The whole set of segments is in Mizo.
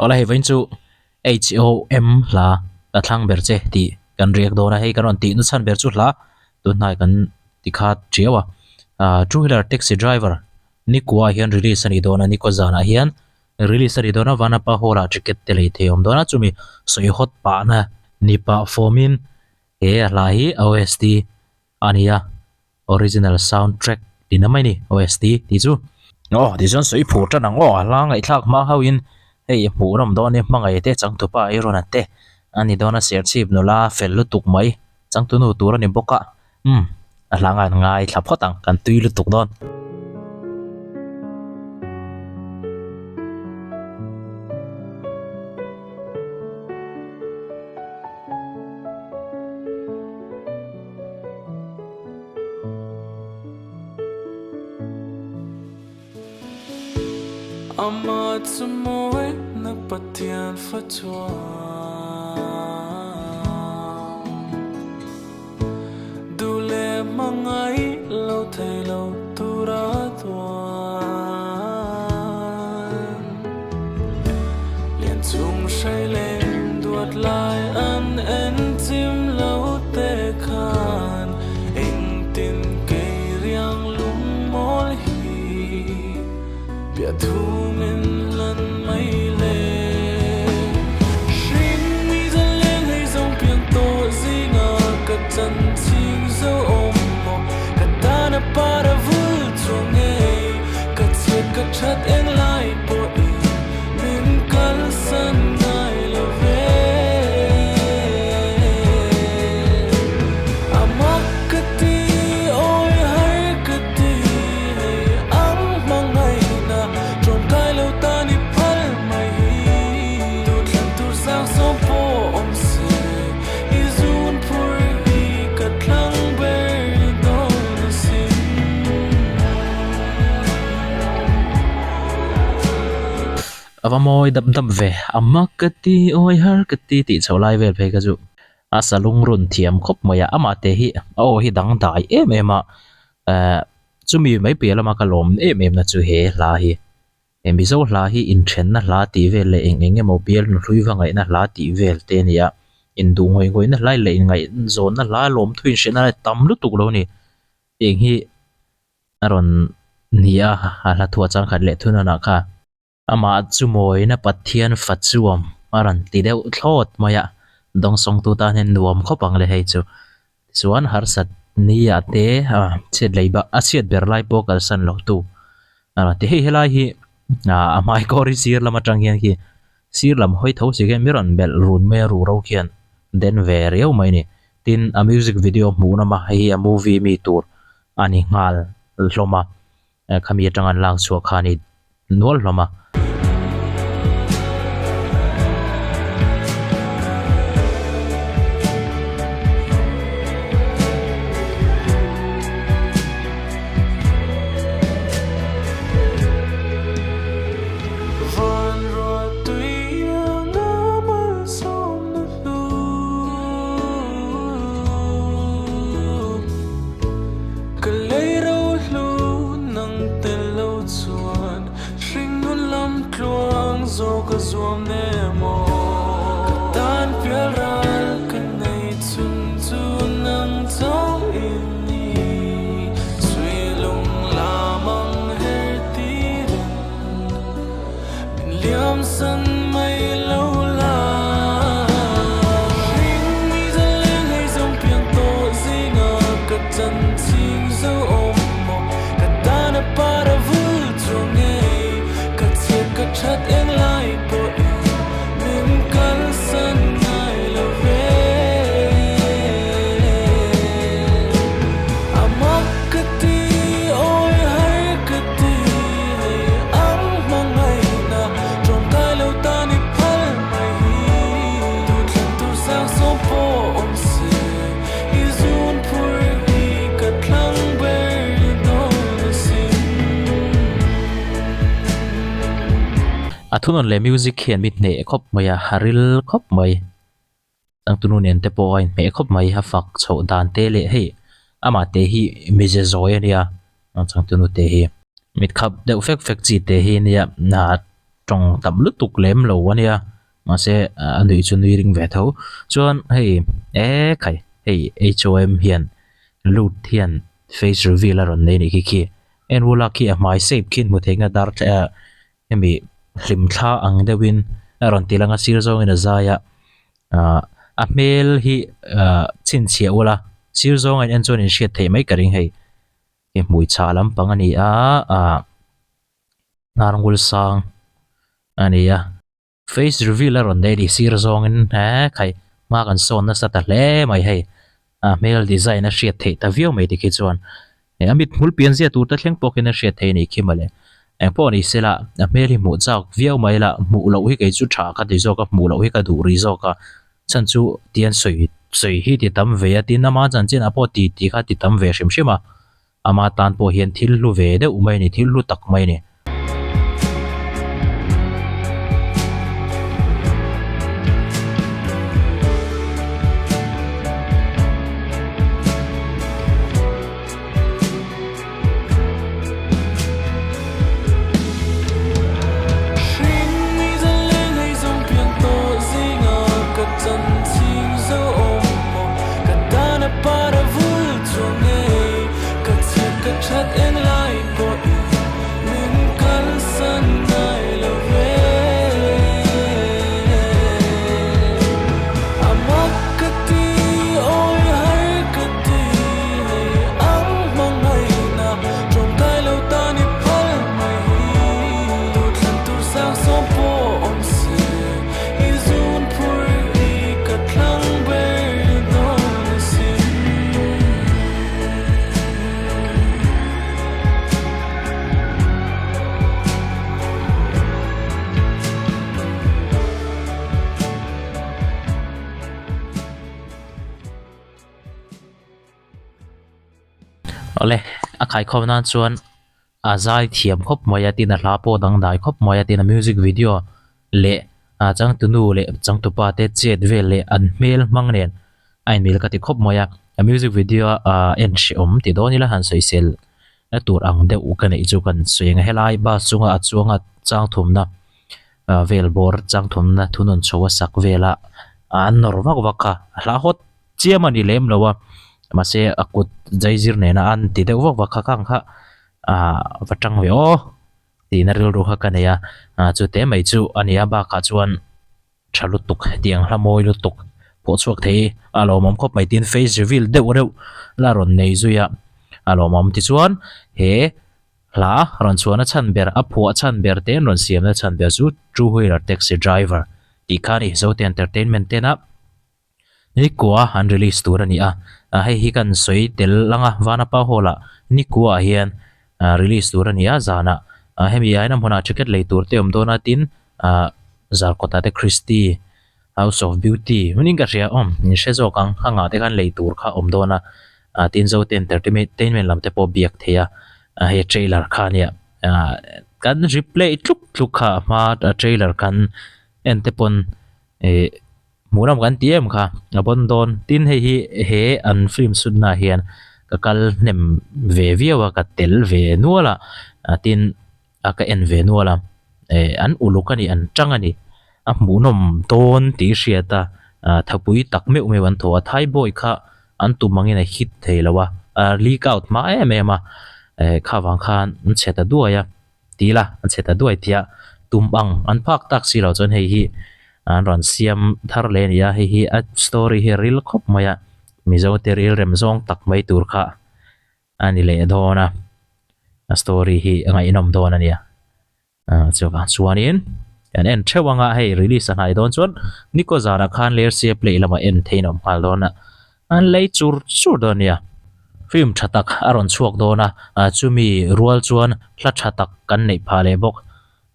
Awle hei vawiin chu HOM hla ka thlang ber che tih kan riak dawn a, hei kan rawn tih nachhan ber chu hla tunhnai kan ti khat tiau a, ah two wheeler taxi driver Nikua ah hian release a ni dawn a, Nikua zanah hian release a ni dawn a, Vanapa hall ah ticket te lei thei a awm dawn a, chumi sawi hawt pahna ni pah fawmin he a hla hi OST a ni a. Original sound track tih na mai ni OST tih chu. Aw tichuan sawi phur tan ang aw a hla ngaihthlak hma ho in hei hmuh nawm dawn e hmangaih te changtupa ei rawn a te a ni dawn a serchhip nula fel lutuk mai changtunu tur a ni bawk a umm a hla ngan ngaithla phawt ang kan tui lutuk dawn. Ama chu mawi na Pathian fa chuan Duh leh hmangaih lo thei lo tura tuan Lian chung hrai leng duat lai an en chim lo te khan Engtin kei riang lung mawl hi Piah thu min lan mai le Hring mi zan leng hei zawng piang tawh zinga ka chan ching zo awm maw Ka tan a par a vul chuang ngei Ka chhiat ka that eng lai pawhin min kalsan ngai lo ve. A mak ka ti, awi har ka ti, hei ang hmangaihna tawngtai lo tan i phal mai hi. Duhthlan tur sang sawm pawh awm se, i zun phur hi ka thlang ber dawn asin. A va mawi dap dap ve, a mak ka ti, awi har ka ti tih chho lai vel phei kha chu a sa lungrun thiam khawp mai a, amah te hi a aw hi dang dai em em a, ehh chumi mai piah lama ka lawm em em na chu he hla hi. He Mizo hla hi inthenna hla tih vel leh eng eng emaw bial nuhlui va ngaihna hla tih vel te a ni a, induh ngawih ngawihna hla leh inngaihzawnna hla lawmthu inhriatna hla tam lutuk lo a ni. Eng hi a rawn ni a, a hla thuah chuan khat leh thununah kha. Amah chu mawina Pathian fa chuam a rawn ti deuh thlawt mai a, dawngsawngtu tan hian nuam khawp ang le hei chu. Tichuan harsat nia te chhiat lei bak a chhiat ber lai pawh kalsan lo tu a rawn ti. Hei helai hi a hmaikawr hi sir lam atang hian khi sir lam hawi tho si khian mi rawn melh run mai a ruhro khian den ve riau mai a ni. Tin a music video hmuh nawm a hei hi a movie mi tur a ni nghal hlawm a. Khami atanga an lak chhuah kha a ni nual hlawm a. Ka lei ro hlu nang tel lo chuan hringnun lam tluang zawk a zuam nem aw. Ka tan pial ral ka nei chhun chu nang chauh i ni. Sui lung lam ang her tirin min liam san mai lo la. Hring mi zan leng hei zawng piang tawh zinga ka chan ching zo awm maw. Ka tan a par a vul chuang ngei ka chhiat ka that eng lai pawhin min kalsan ngai lo ve. A mak ka ti, awi har ka ti. Ang hmangaihna tawngtai lo tan i phal mai hi. Duhthlan tur sang sawm pawh awm se, i zun phur hi ka thlang ber dawn asin. A thunawn leh music hian mi hneh khawp mai a, a ril khawp mai. Changtunu nen te pawh a inhmeh khawp mai, a fak chhoh dan te leh hei amah te hi mize zawi a nia changtunu te hi. Mit khap deuh fek fek chi te hi nia. Tawng tam lutuk lem lo a nia mahse a nuih chu nui ring ve tho chuan hei e khai hei H_O_M hian lut hian face reveal a rawn nei a nih khi khi en ula khi a hmai shape khi hmu thei nga dar ah hemi hlim thla ang deuhin a rawn ti lang a sir zawngin a zai a ah a hmel hi ah chhinchhiah ula sir zawng a in en chuan in hriat theih mai ka ring hei hei hmui chhah lampang a ni a ah. Hnarngul sang a ni a. Face reveal a rawn nei a ni sir zawngin he khai hma kan sawn nasa ta hle mai hei a hmel design a hriat theih ta viau mai tikhi chuan a mithmul pian zia tur te thleng pawh khian a hriat theih a nih khi mawle engpawh ni sela a hmel hi hmuh chak viau mai la hmuh loh hi kei chu tha ka ti zawk a hmuh loh hi ka duh rih zawk a chhan chu tian sawi sawi hi ti tam ve a tin ama chanchin ah pawh ti tih kha ti tam ve hrim hrim a. Ama tan pawh hian thil hlu ve deuh mai a ni, thil hlu tak mai a ni. Awle a khaikhawm nan chuan a zai thiam khawp mai a tin a hla pawh dangdai khawp mai a tin a music video leh a changtunu leh changtupa te chet vel leh an hmel hmang nen a inmil ka ti khawp mai a a music video a en hrehawm ti dawn ila han sawisel na tur ang deuh ka neih chu kan sawi ang a helai bus chunga a chuanga chang thumna vel bawr chang thumna thunawn chho a sak vela an nawr vak vak kha a hla hawt chiam a ni lem lo a mahse a kut zaizir nena an ti deuh vak vak kha khang kha ah va tang ve aw tihna rilru kha ka nei a ah chute mai chu a ni a bakah chuan tha lutuk hetiang hla mawi lutuk pawh chhuak thei a lawmawm khawp mai tin face reveal deuh reuh la rawn nei zui a a lawmawm tichuan he hla rawn chhuahna chhan ber a phuah chhan ber te an rawn siamna chhan ber chu two wheeler taxi driver tih kha a ni zote entertainment tena. Nikua an release tur a ni a, hei hi kan sawi tel ang a, Vanapa Hall ah Nikua ah hian release tur a ni a zanah hemi aina hmunah ticket lei tur te awm dawn a tin Zarkawt ah te Christy House of Beauty hmunin ka hria awm in hre zawk ang a ngah te khan lei tur kha awm dawn a tin Zote Entertainment lam te pawh biak theih a hei trailer kha a nia kan replay tluk tluk kha a hma a trailer kan en te pawn ih. Hmuhnawm kan ti em kha a bawn dawn tin hei hi he an film shoot na ah hian ka kal hnem ve viau a ka tel ve nual a tin a ka en ve nual a eh an uluk a ni an tang a ni a hmuhnawm dawn tih hriat a ah thapui tak meuh meuh an thaw a thaibawi kha an tum angin a hit thei lo a a leak out hma em em a eh kha vang khan an chhe ta duai a. Ti ila an chhe ta duai tia tum ang an phak tak si lo chuan hei hi an rawn siam thar leh a ni a hei hi a story hi a ril khawp mai a mizo te ril rem zawng tak mai tur kha a ni leh dawn a a story hi a ngaihnawm dawn a nia ah chuvang chuanin kan en theuh anga hei release a hnai dawn chuan Niko zanah khan Lersia play lamah en thein a awm nghal dawn a. An lei chur chur dawn nia. Film tha tak a rawn chhuak dawn a, chumi rual chuan hla tha tak kan neih phah leh bawk.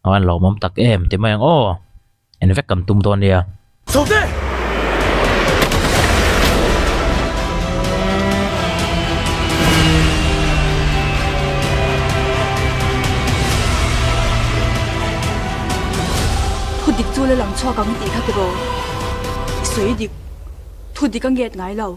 A van lawmawm tak em ti mai ang aw. En vek kan tum dawn nia. Chhote! Thu dik chu la lang chhuak ang tih kha tiraw? I sawi dik. Thu dik a nget ngai lo.